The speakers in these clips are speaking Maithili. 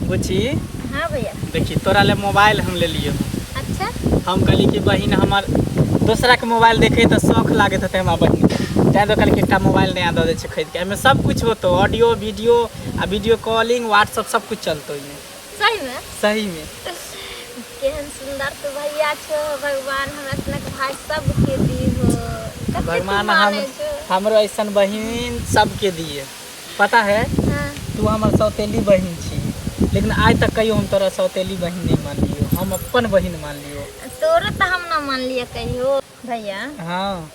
बुची। हाँ भैया। देखी तोरा ले मोबाइल हम ले लियो। अच्छा। हम कहली कि बहिन हमर दोसरा के मोबाइल देखे तो शौक लागत होते हमरा बहिन के, तैं तो कहली कि एकटा मोबाइल नया दऽ दै छै खरीद के, एहिमे सब कुछ होतो, ऑडियो वीडियो आ वीडियो कॉलिंग व्हाट्सअप सब कुछ चलतो ओहिमे। सही में? सही में। केहन सुंदर तू भैया छो, भगवान हमरा सनक भाई सबके दी हो। कते तू भगवान हम मानै छो। हमरो ऐसन बहिन सबके दिए। पता है? हाँ। तू हमर सौतेली बहिन छी, लेकिन आइ तक कहियो हम तोरा सौतेली बहिन नहीं मानलियो, हम अपन बहिन मानलियो। तोरो तो हम ना मानलियो कहियो भैया। हाँ।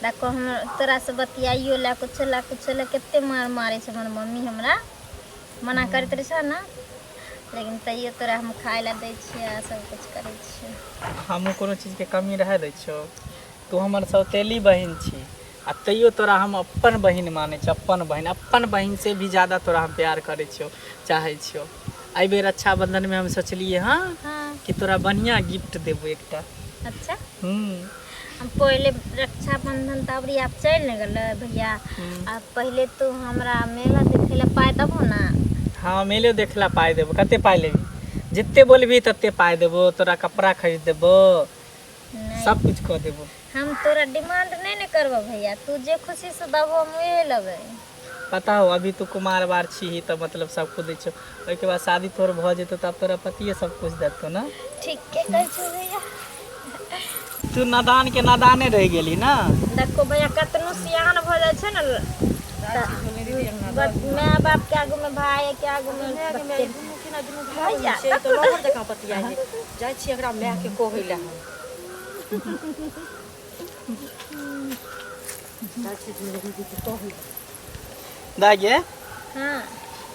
देखो हम तोरा से बतियाइयो ला कुछ ला कुछ ला कते मार मारे छे हमर मम्मी, हमरा मना करैत रहे छे ना, लेकिन तैयो तोरा हम खाए ला दै छियै आ सब कुछ करै छियै। हमहूँ कोनो चीजके कमी रहे दै छियौ, तू हमर सौतेली बहिन छी आ तैयो तोरा हम अपन बहिन मानै छियौ, अपन बहिन, अपन बहिन से भी ज्यादा तोरा हम प्यार करै छियौ, चाहै छियौ। एहि बेर रक्षाबंधनमे हम सोचलियै हँ कि तोरा बढ़िआँ गिफ्ट देबो एकटा। अच्छा। हम पहिले रक्षाबंधन तऽ अबरी आब चलि ने गेलै भैया, आ पहिले तू हमरा मेला देखै लए पाइ देबहो ना? हाँ मेलो देखला पाइ देबो। कते पाइ लेबही? जते बोलबही तते पाइ देबो, तोरा कपड़ा खरीद देबो, सब कुछ कऽ देबो। हम तोरा डिमांड नहीं ने करबो भैया, तू जे खुशी से देबहो हम उहे लेबै। पता हो अभी तू कुमार बार छी तऽ मतलब सब कुछ दै छौ, ओहिके बाद शादी तोहर भऽ जेतौ तब तोरा पतिए सब कुछ देतौ ना। ठीक के कहै छौ भैया। तू नादान के नादाने रहि गेली ना। देखो भैया कतनो सियान भऽ जाइ छै ने माय बाप के आगू में भाई के आगू में भैया जाइ छी एकरा माय के कहै लए हम। दाइ गे। हाँ।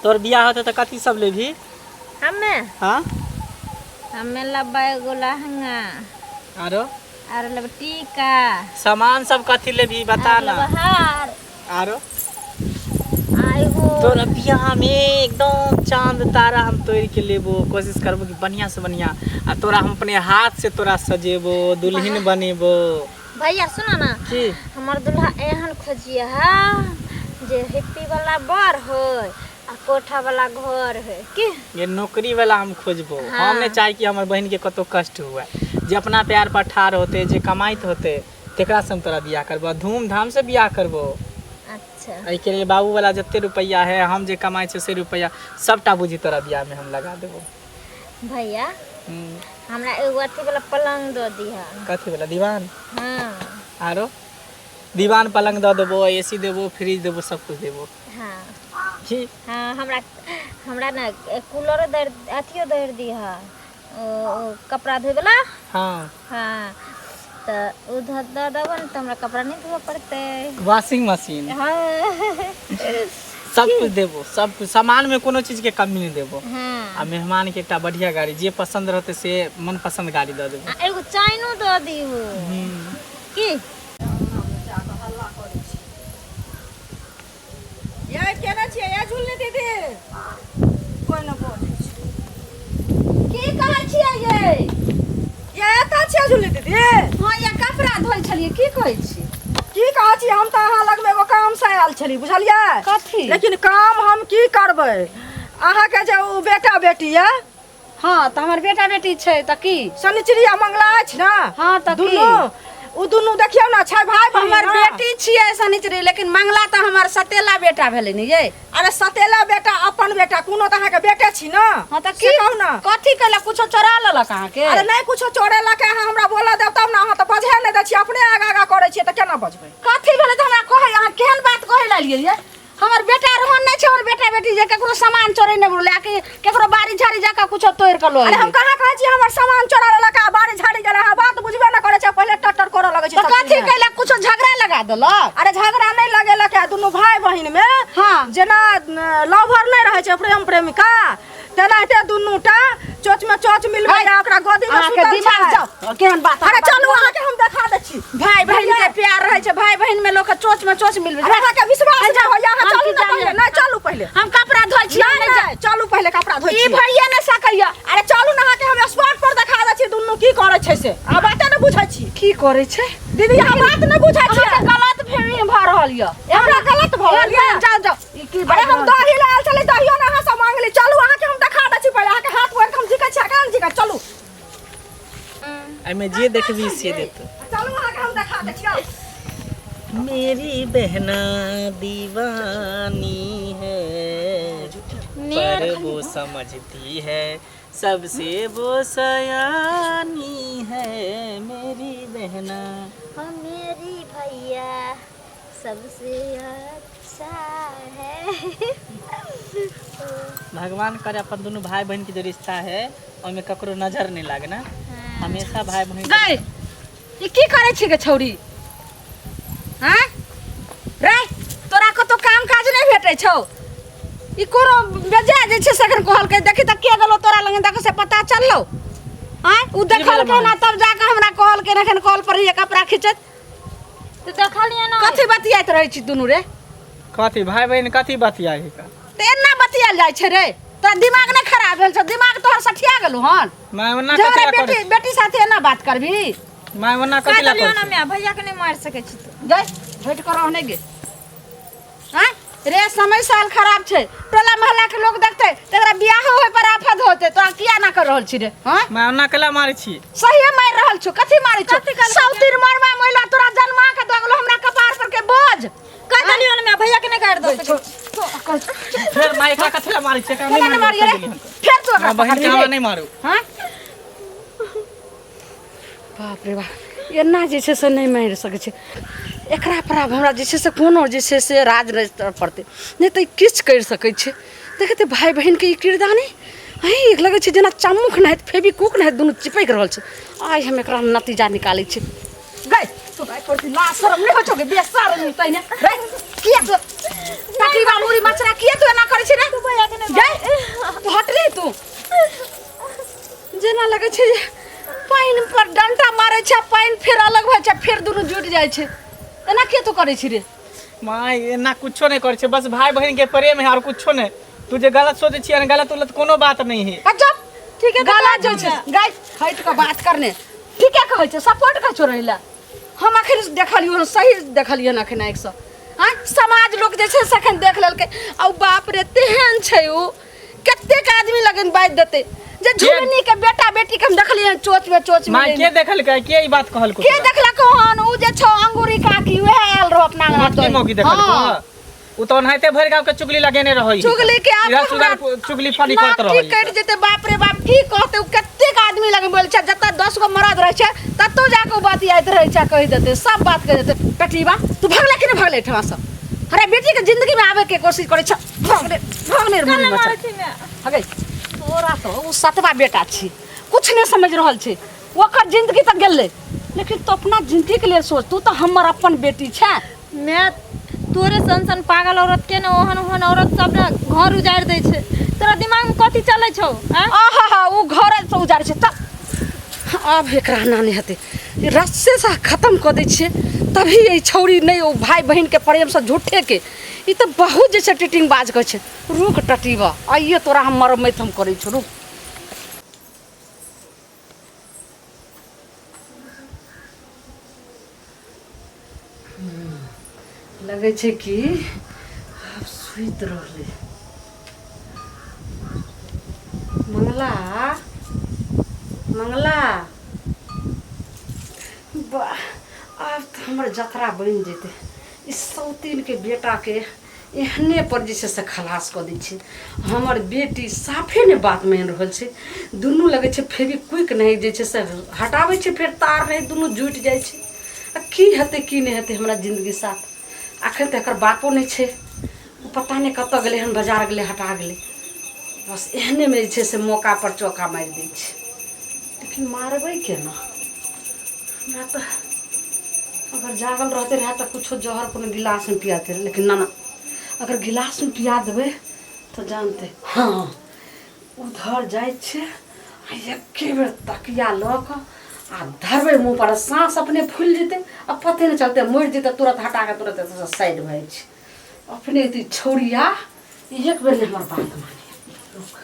तोर बियाह होतै तऽ कथी सब लेबही? हमे? हाँ। हमे लेबै एगो लहंगा। आरो? आरो लेबै टीका। सामान सब कथी लेबही बता आरो ना। लेबै हार। आरो? आ एगो तोरा बियाह में एकदम चांद तारा हम तोड़ के लेबो, कोशिश करबो कि बढ़िया से बढ़िया, आ तोरा हम अपने हाथ से तोरा सजेबो, दुल्हन बनेबो। भैया सुनो ना। की? हमर दुल्हा एहन खोजिए है जे हिप्पी वाला बर हो आ कोठा वाला घर है की? ये नौकरी वाला हम खोजबो। हाँ। हम नहीं चाहे कि हमर बहन के कतौ कष्ट हुए, जे अपना पैर पर ठाढ़ होते, जे कमाइत होते, तेकरा से हम तोरा बियाह करबो, धूमधाम से बियाह करबो। अच्छा। एहिके लेल बाबू वाला जते रुपैआ है, हम जे कमाइ छियै से रुपैआ सबटा बुझी तोरा बियाह में हम लगा देबो। भैया हमरा एगो अथी वाला पलंग दऽ दिहा। कथी वाला? दीवान? हाँ। आरो दीवान पलंग दऽ देबो, एसी देबो, फ्रिज देबो, सब कुछ देबो। हाँ। की? हाँ, हमरा हमरा ना कूलरो दर अथियो दर दिहा, ओ कपड़ा धोए वाला। हाँ। हाँ, तऽ ओ दऽ देबो ने तऽ हमरा कपड़ा नहीं धोए पड़तै। Washing machine. हाँ। सब कुछ देबो, सब कुछ, सामान में कोनो चीज के कमी नहीं देबो। हाँ। आ मेहमान के एकटा बढ़िया गाड़ी जे पसंद रहते से मनपसंद गाड़ी दऽ देबो। आ एगो चाइनो दऽ दिहो। की? ये केना छियै ये झुलनी दीदी? कोइ न बजै छै। की कहै छियै ये? ये एतऽ छियै झुलनी दीदी? हाँ, ये कपड़ा धोइ छलियै। की कहै छी? की कहै छी, हम तऽ अहाँ लगमे एगो काम से आयल छली, बुझलियै? कथी? लेकिन काम हम की करबै, अहाँके जे ओ बेटा बेटी ये। हाँ, तऽ हमर बेटा बेटी छै तऽ की? शनिचरी आ मंगला अछि ने? हाँ, तऽ की? दुनू ओ दुनू देखियौ ने छै भाई बहिन। हमर ने। बेटी छियै शनिचरी, लेकिन मंगला तऽ हमर सतेला बेटा भेलै ने ये। अरे सतेला बेटा अपन बेटा कोनो तऽ अहाँके बेटे छी ने। हाँ तऽ से की? कहू ने। कथी केलक? कुछो चोरा लेलक अहाँके? अरे नहि कुछो चोरेलक, अहाँ हमरा बोलऽ देब तब ने, अहाँ तऽ बजहे नहि दै छियै, अपने आगा आगा करै छियै तऽ केना बजबै? कथी भेलै तऽ हमरा कहै, अहाँ केहन बात कहै लगलियै ये? हमर बेटा रोहन नहि छै, हमर बेटा बेटी जे केकरो सामान चोरे नहि बुलै कि केकरो बाड़ी झाड़ी जाके कुछो तोड़ि कऽ लऽ अरे हम अइबै। कहाँ कहै छी हमर सामान चोरा लेलक आ बाड़ी झाड़ी गेलै? अहाँ बात बुझबे नहि करै छै, पहिले टटर करऽ लगै छै तऽ सब कथी चीजमे। कैलक? कुछो झगड़ा लगा देलक? अरे झगड़ा नहि लगेलक है, दुनू भाई बहिन में हाँ। जेना लवर नहि रहै छै प्रेम प्रेमिका, तेनाहिते दुनू टा चोच में चोच मिलबै आ ओकरा गोदी में अहाँके सुतल दिमाग छै। जाओ, केहन बात। अरे चलू, अहाँके हम देखा दै छी। भाई बहिन के प्यार रहै छै, भाई बहिन में लोक के चोच में चोच मिलबै। अरे अहाँके विश्वास नहि होइया, अहाँ हम चलू की ने जानिए? पहिले, नहि चलू पहिले। हम कपड़ा धोइ छी। नहि नहि नहि, चलू पहिले कपड़ा धोइ ई छी। भरिए नहि सकैया। अरे चलू ने, अहाँके हम स्पॉट पर देखा दै छी दुनू की करै छै से। आ बाते नहि बुझै छी। की करै छै? दीदी अहाँ बात नहि बुझै छी। अहाँके गलत फहमी भऽ रहल यऽ। हमरा गलत भऽ रहल यऽ? जाउ जाउ, ई की अरे हम दही लायल छलै, दहियो ने अहाँ सब मांगली। चलू अहाँके हम देखा दै छी पहिले। एहिमे जे देखबी से देतौ। चलू अहाँके हम देखा दै छी। मेरी बहना दीवानी है पर वो समझती है सबसे वो सयानी है मेरी बहना। हाँ मेरी भैया सबसे अच्छा है। भगवान करे अपन दोनों भाई बहन के जो रिश्ता है ओहिमे ककरो नजर नहीं लागे ना, हमेशा भाई बहन। गै, ई की करै छी गे छौरी? हाँ रे, तोरा कतौ काम काज नहि भेटै छौ? ई कोनो बेजाय जे छै से एखन कहलकै, देखी तऽ के गेलौ तोरा लग, देखो से पता चललौ? आँय, उ देखलकै ना तब जाकऽ हमरा कहलकै। एखन कल पर रहियै कपड़ा खींचैत। तऽ देखलियै ना। कथी बतियाइत रहै छी दुनू रे? कथी भाई बहन कथी बतियाइ है का? तऽ एना बतियाल जाइ छै रे? तोरा दिमाग नहि खराब भेल छौ? दिमाग तोहर सठिया गेलौ हन? माय ओना जे कथी हमरा ला बेटी करै? बेटी साथे एना बात करबी? माय ओना कह कथी ला देलियौ ना करै? माय, भैया के नहि मारि सकै छी तू। गै, हटि कऽ रह नहि गे। आँय रे, समय साल खराब छै, टोला मोहल्ला के लोग देखतै तऽ एकरा बियाहो होय पर आफत होतै। तोरा किया ना कर रहल छी रे? हँ माय ओना केला मारै छी? सहिए मारि रहल छौ। कथी मारै छौ? सौतीन मरवा महिला तोरा जन्मा के दऽ गेलौ हमरा कपार पर के बोझ। कह देलियौ ना माय, भैया के नहि गारि दऽ सकै छी। फेर माय एकरा कथी ला मारै छी? एकरा केना नहि नहि मारियै रे? मारू। फेर तू एकरा बहिन के पकड़बही हमरा रे? नहि मारू। हँ, बाप रे बाप, एना जे छै से नहि मारि सकै छै एकरा पर। आब हमरा जे छै से कोनो जे छै से राज नहि करऽ पड़तै, नहि तऽ ई किछु करि सकै छै। देखैत भाय बहिनके ई किरदानी अहीं लगै छै जेना चम्मुख नाहित फेविक्विक नाहित दुनू चिपकि रहल छै। आइ हम एकरा नतीजा निकालै छी। गै, तोरा एको रत्ती लाज शरम नहि होइ छौ गे? बेशरम तहिने रे, किया तू टटीबा मुड़ी मचरा, किया तू एना करै छी रे? गै, तू हटली तू। जेना लगै छै जे पानि पर डंटा मारै छै, पानि फेर अलग भऽ जाइ छै, फेर दुनू जुटि जाइ छै। एना किया तू करै छी रे? माय एना कुछो नहीं करै छै, बस भाई बहन के प्रेम है और कुछो नहीं। तू जे गलत सोचै छियै ने, गलत उलत कोनो बात नहीं है। आ चुप। ठीक है, तऽ गलत जे छै गाय, हटि कऽ बात करने। ठीके कहै छै, सपोर्ट कहै छौ रहै लए। हम अखन देखलियौ हन, सही देखलियै हन अखन आँखिसँ। आँय, समाज लोक जे छै से अखन देख लेलकै। आ उ बाप रे, तेहन छै उ, कतेक आदमी लगन बाजि देतै जे झुलनी के बेटा बेटी के हम देखलियै हन चोच में चोच माय में। के देखलकै? के ई बात कहलको के तोरा? देखलक हन? उ जे छौ अंगूरी काकी, उएह आयल रहो अपना अंगना। मोटकी मौगी देखलको? हाँ। उ तो ओनाहिते भरि गाँव के चुगली लगेने रहै। चुगली के आब इधर हमरा सुधर चुगली फली करत नाक रहै। की कटि जेतै, बाप रे बाप, की कहतै उ? कतेक आदमी लग बोल छै, जतऽ 10 गो मरद रहै छै ततौ जाके उ बतियाइत रहै छै, कहि देतै, सब बात कहि देतै। टटीबा, तू भगले कि नहि भगले एहिठमा सँ? अरे, बेटी के जिंदगी में आबे के कोशिश करै छ। भगले, भगले रे मुड़ी मचरा। मारै छी माय। हगै, तोरा तऽ उ सतवा बेटा छी, कुछ नहि समझ रहल छै, ओकर जिंदगी तऽ गेलै, लेकिन तू अपना जिंदगी के लेल सोच। तू तऽ हमर अपन बेटी छै। माय, तोरे सन सन पागल औरत के ने ओहन ओहन औरत सब ने घर उजाड़ि दै छै। तोरा दिमाग में कथी चलै छौ? आँय? आहा हा, उ घर से उजाड़ै छै तऽ आब एकरा ना नहि हेतै, ई रस्से से खत्म कऽ दै छियै तभी। ई छौड़ी नहि, ओ भाय बहिनके प्रेमसँ झूठेके ई तऽ बहुत जे छै टिटिंग बाज कहै छै। रुक टटीबा, आइए तोरा हम मरम्मत हम करै छौ, रुक। लगै छै कि आब सुति रहलै। मंगला, मंगला, वाह, आब तऽ हमर जतरा बनि जेतै। ई सौतीनके बेटाके एहने पर जे छै से खलास कऽ दै छै। हमर बेटी साफे नहि बात मानि रहल छै। दुनू लगै छै फेविक्विक नहि जे छै से हटाबै छै, फेर तार नहि, दुनू जुटि जाइ छै। आ की हेतै, की नहि हेतै हमरा जिन्दगी साथ? अखन तऽ एकर बापो नहि छै, ओ पता नहि कतऽ गेलै हन, बाजार गेलै, हटा गेलै। बस एहनेमे जे छै से मौका पर चौका मारि दै छै। लेकिन मारबै केना? हमरा तऽ अगर जागल रहते रहए तऽ कुछो जहर कोनो गिलासमे पिया देते रहए, लेकिन ना ना, अगर गिलासमे पिया देबै तऽ जानतै। हँ, उधर जाइ छियै आ एके बेर तकिया लऽ कऽ आ धरबै मुँह पर, साँस अपने फुलि जेतै आ पते नहि चलतै, मरि जेतै। तुरत हटा कऽ तुरत एतऽसँ साइड भऽ जाइ छै अपने। ई छौड़िया एक बेर नहि हमर बात माने। रुक,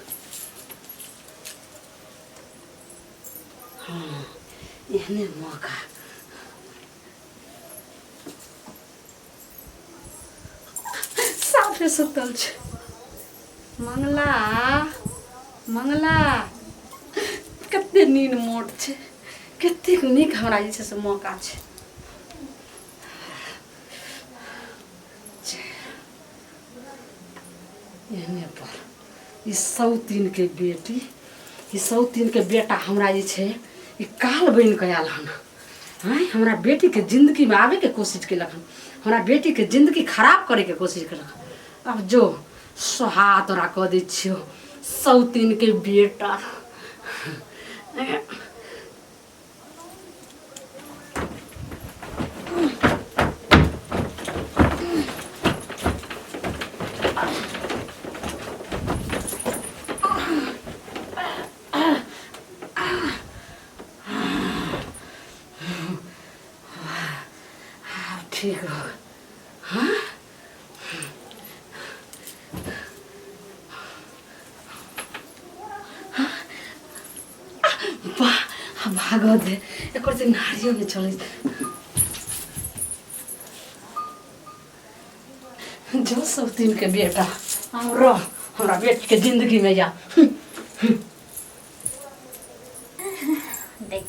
हँ, एहने मौका। साफे सुतल छै। मंगला, मंगला, कते नीन मोट छै। कतेक नीक हमरा जे छै से मौका छै। एहने पर ई सौतीनके बेटी, ई सौतीनके बेटा हमरा जे छै ई काल बनि कऽ आयल हन। आँय, हमरा बेटीके जिन्दगीमे आबैके कोशिश केलक हन, हमरा बेटीके जिन्दगी खराब करैके कोशिश केलक हन। आब जो सोहा तोरा कऽ दै छियौ सौतीनके बेटा। ठीक हो। हाँ वाह, भागऽ दे एकर से नारियो नहि चलै। जो सब दिन के बेटा आब रह हमरा बेटी के जिंदगी में या। देख,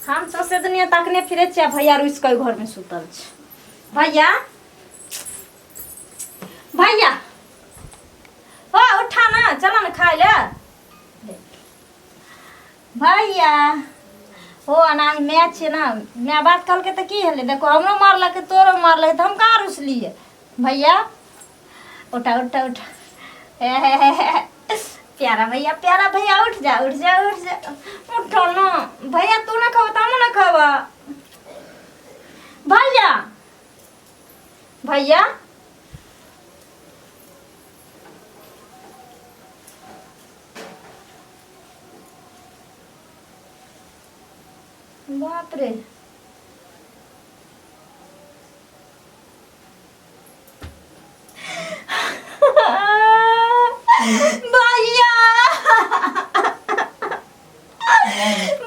हम सौंसे दुनिया तकने फिरे छियै, भैया रुसि कऽ घर में सुतल छै। भैया, भैया हो, उठा ना, चलो ना खाय ले। भैया हो, अनाही my छै ना, my बात कहलकै तऽ की भेलै? देखो, हमरो मारलकै, तोरो मारलकै, तऽ हम कहाँ रुसलियै? भैया उठा उठा उठा, प्यारा भैया, प्यारा भैया, उठ जा, उठ जा, उठ जा, उठो ना भैया। तू ना खब तऽ हमहूँ ना खब। भैया, भैया, बाप रे, भैया,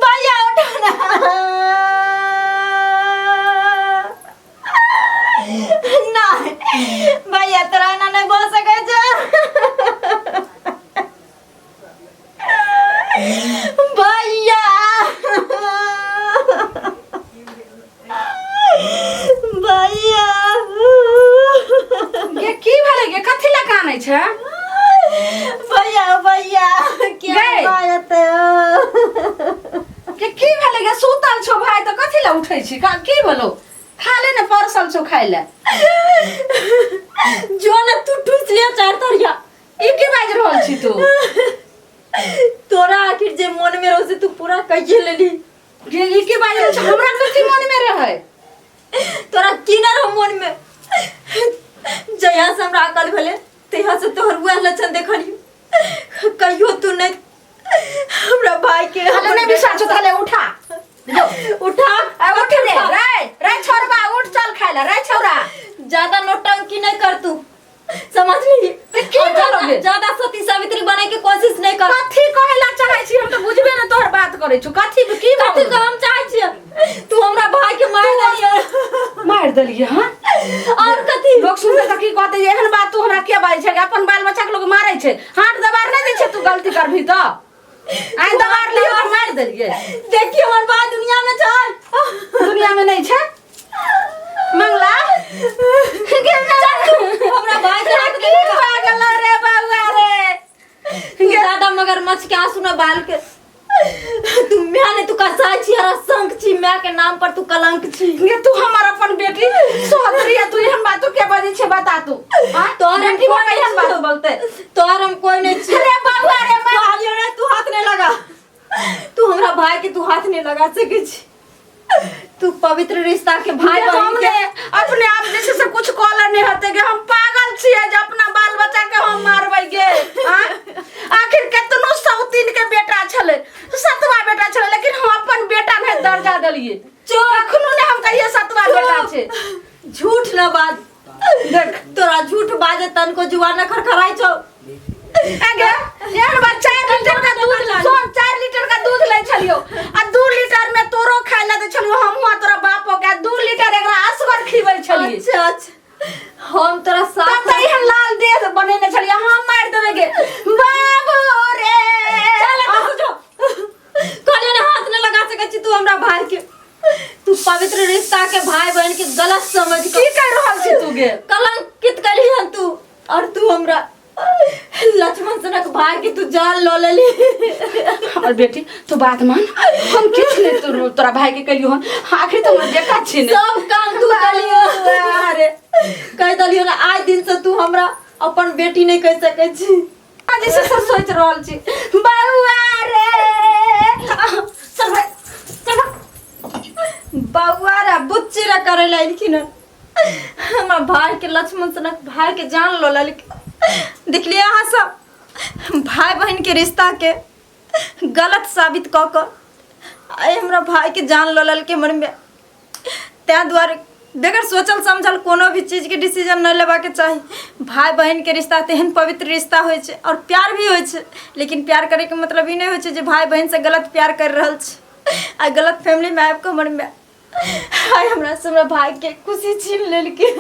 भैया, उठो ना। नहीं भैया, तोरा एना नहीं भऽ सकै छै। भैया, भैया। गे, की भेलै गे? कथी लए कानै छै? भैया, भैया, क्या गै। बात? गे, की भेलै गे? सुतल छौ भाइ तऽ कथी लए उठै छी? की भेलौ? खा ले ने, परसल छौ खाइ लए। जो ने तू ठूस लिया चार तरिया। ई की बाजि रहल छी तू? तोरा आखिर जे मन में रहो से तू पूरा कहिए लेली। गे, ई की बाजि रहल छी? हमरा कथी मन में रहै? तोरा की ना रहो मन में? जहिया से हमरा अकल भेलै तहिया से तोहर वएह लक्षण देखलियो। कहियो तू नहीं हमरा भाई के अरे नहीं विश्वास छौ ताले उठा। जो उठा। आ, उठ रे, रे रे छोरबा, उठ, चल खाइ ला रे छौरा। ज्यादा नौटंकी नहीं कर तू, समझ ली? ते की और ज्यादा करोगे? ज्यादा सती सावित्री बने के कोशिश नहीं कर। कथी कहै ला चाहै छी? हम तऽ बुझबे ने तोहर बात करै छु। कथी की कथी कह हम चाहै छियै? तू हमरा भाई के मार देलियै। मारि देलियै? हँ। और कथी? लोग सुनते तऽ की कहते जे एहन बात तू हमरा किया बाजै छै? अपन बाल बच्चा के लोग मारै छै, हाथ दबार नहि दै छै। तू गलती करबही तऽ आइ दबार लियो तऽ मारि देलियै। देखियो, हमर भाई दुनिया में छै? दुनिया में नहि छै मंगला। हमरा भाई के हाथ की भऽ गेलो रे बौआ रे? तू ज्यादा मगरमच्छ के आंसू न बाल के। तू म्या ने, तू कसाई छी, हरा शंख छी, म्या के नाम पर तू कलंक छी। गे, तू हमर अपन बेटी सोहतरी तू एहन बात तू के बाजै छै? बता तू। आँय? तोहर हम बेटी कोई भऽ के एहन बात बोलते? तोहर हम कोई नहीं छी। अरे बौआ रे, कहलियो ने, तू हाथ नहीं लगा। तू हमरा भाई के तू हाथ नहीं लगा सकै छी। तू पवित्र रिश्ता के भाई हम बहन के ने अपने आप जैसे से कुछ कॉलर नहीं हते गे। हम पागल छियै जे अपना बाल बच्चा के हम मारबै गे? आँय? आखिर केतनो सौतीन के बेटा छलै, सतवा बेटा छलै, लेकिन हम अपन बेटा नहीं दर्जा देलियै। कखनो ने हम कहिए सतवा बेटा छै। झूठ न बाज। देख, तोरा झूठ बाजे तनको जुबान न खरखराइ छौ। आगे एहन बात, 4 लीटर का दूध, सुन, 4 लीटर का दूध लै छलियो आ 2 लीटर में तोरो खाय ला दै छलियो हमहूँ आ तोरा बापो के, आ 2 लीटर एकरा असगर खिबै छलियै। अच्छा अच्छा, हम तोरा तब साथ तऽ एहन लाल देह बनेने छलियै। हम मारि देबै गे बाबू रे। चल एतऽ से जो। कहलियै ने हाथ न लगा सकै छी तू हमरा भाई। पवित्र रिश्ता के भाई बहन के गलत समझ की कह रहल छी तू गे? कलंकित करी हन तू और तू हमरा लक्ष्मण सनक भाई के तू जान ल लेली। हमर बेटी तू बात मान, हम किछु नहीं तोरा तोरा भाई के कहियो हन, आखिर तो हमर बेटा छी ने। सब काम तू कलियो। अरे कह दलियो ना आज दिन से तू हमरा अपन बेटी नहीं कह सकै छी। आज से सब सोच रहल छी बउआ रे। चल भाई चल भाई। बउआ रे बुच्ची रे करे ला एलखिन हन। हमरा भाई के लक्ष्मण सनक भाई के जान ल लेलखिन। देखलिए अहाँ सब भाई बहन के रिश्ता के गलत साबित कऽ कऽ आइ हमरा भाई के जान लऽ लेलकै हमर माय। ताहि दुआरे बगैर सोचल समझल कोनो भी चीजके डिसीजन नहि लेबाके चाही। भाई बहनके रिश्ता तेहन पवित्र रिश्ता होइ छै आओर प्यार भी होइ छै, लेकिन प्यार करैके मतलब ई नहि होइ छै जे भाई बहनसँ गलत प्यार करि रहल छै। आ गलत फैमिलीमे आबि कऽ हमर माय आइ हमरा से हमरा भाईके खुशी छीन लेलकै।